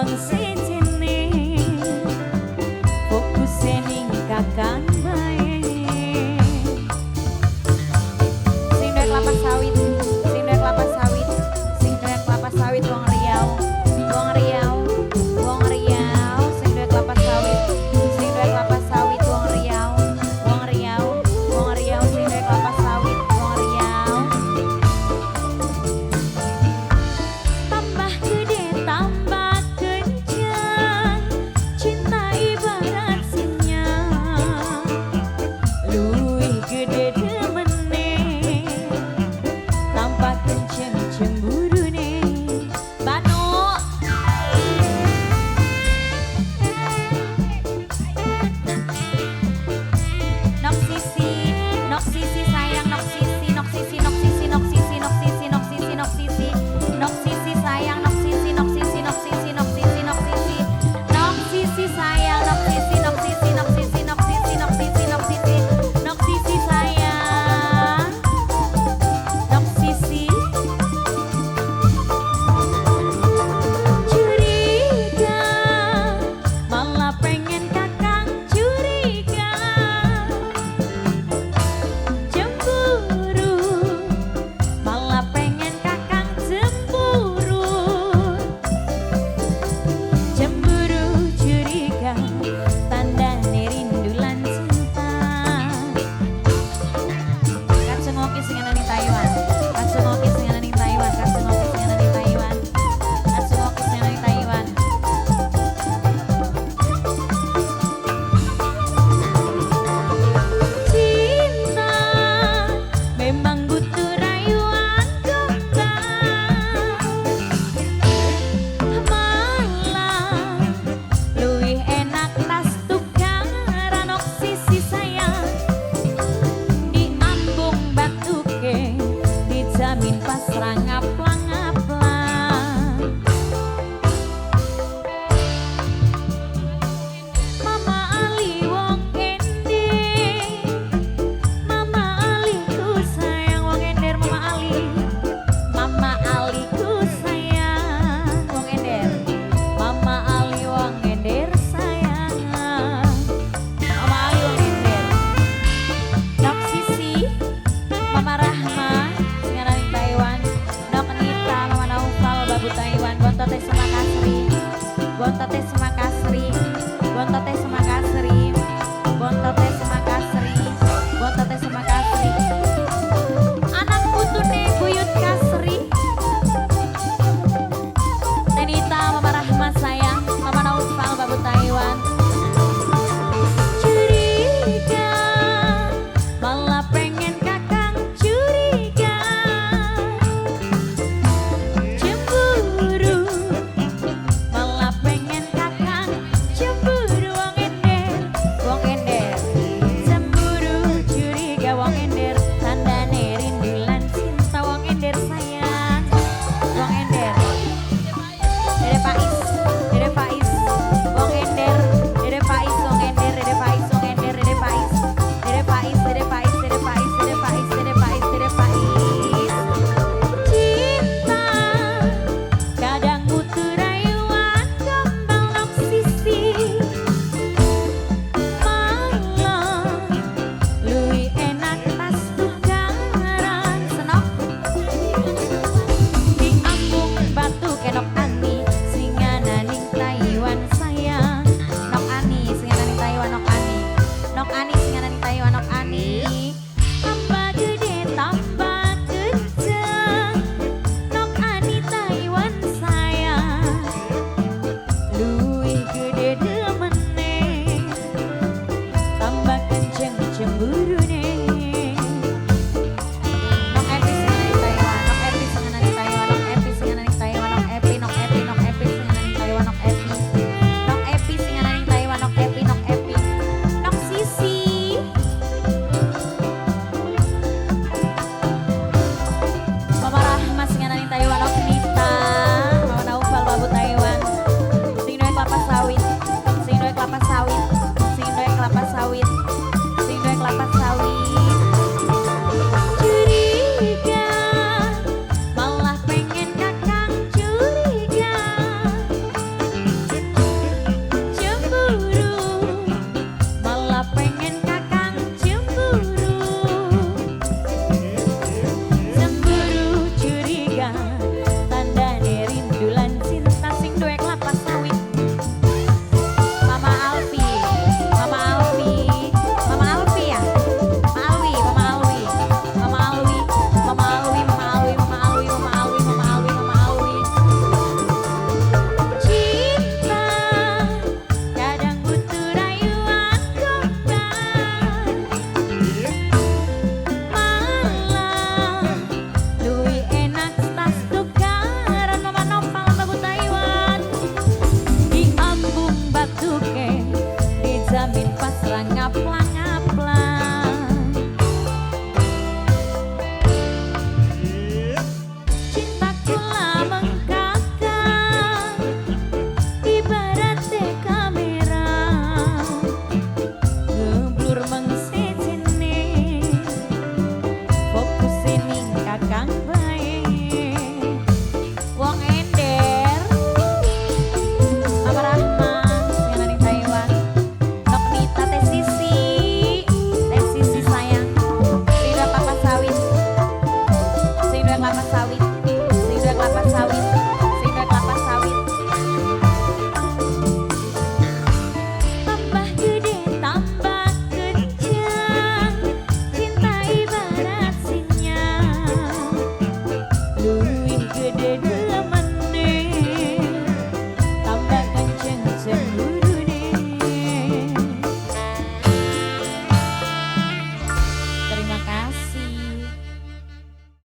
wong sijine, fokuse ning kakang bae. Sing duwe kelapa sawit, sing duwe kelapa sawit, sing duwe kelapa sawit wong Riau, wong Riau, wong Riau, sing duwe kelapa sawit, sing duwe kelapa sawit wong Riau, wong Riau, wong Riau, sing duwe kelapa sawit wong Riau. Tambah gede tambah kencang, cinta ibarat sinyal, luwih gede demene, tambah kenceng cemburune. Banu nok sisi, nok sisi sayang, nok sisi, nok sisi, nok sisi, nok sisi, nok sisi, nok sisi, nok sisi, nok sisi sayang, nok sisi, nok sisi, nok sisi, nok sisi, nok sisi, nok sisi sayang, nok sisi, nok sisi, nok sisi, nok sisi, nok sisi, nok sisi, nok sisi sayang, nok sisi. Curiga, malah pengen kakang curiga, cemburu, malah pengen kakang cemburu, cemburu curiga, tandane rindu lan cinta. Kacung oke sing ana ning Taiwan, kacung oke sing ana ning Taiwan, kacung oke sing ana ning Taiwan, kacung oke sing ana ning Taiwan. Cinta memang butuh rayuan kembang, malah luwih enak tas tukang ranok sisi sayang, diambung batuke dijamin pasrah ngaplang-ngaplang. Mama Ali wong endi, Mama Ali ku sayang wong ender, Mama Ali, Mama Ali ku sayang wong ender, Mama Ali wong ender sayang, Mama Ali wong ender. Nok Sisi, Mama Rahma sing ana ning Taiwan, Nok Nita, Mama Naufal babu Taiwan, bontote Semakasri, bontote Semakasri, bontote.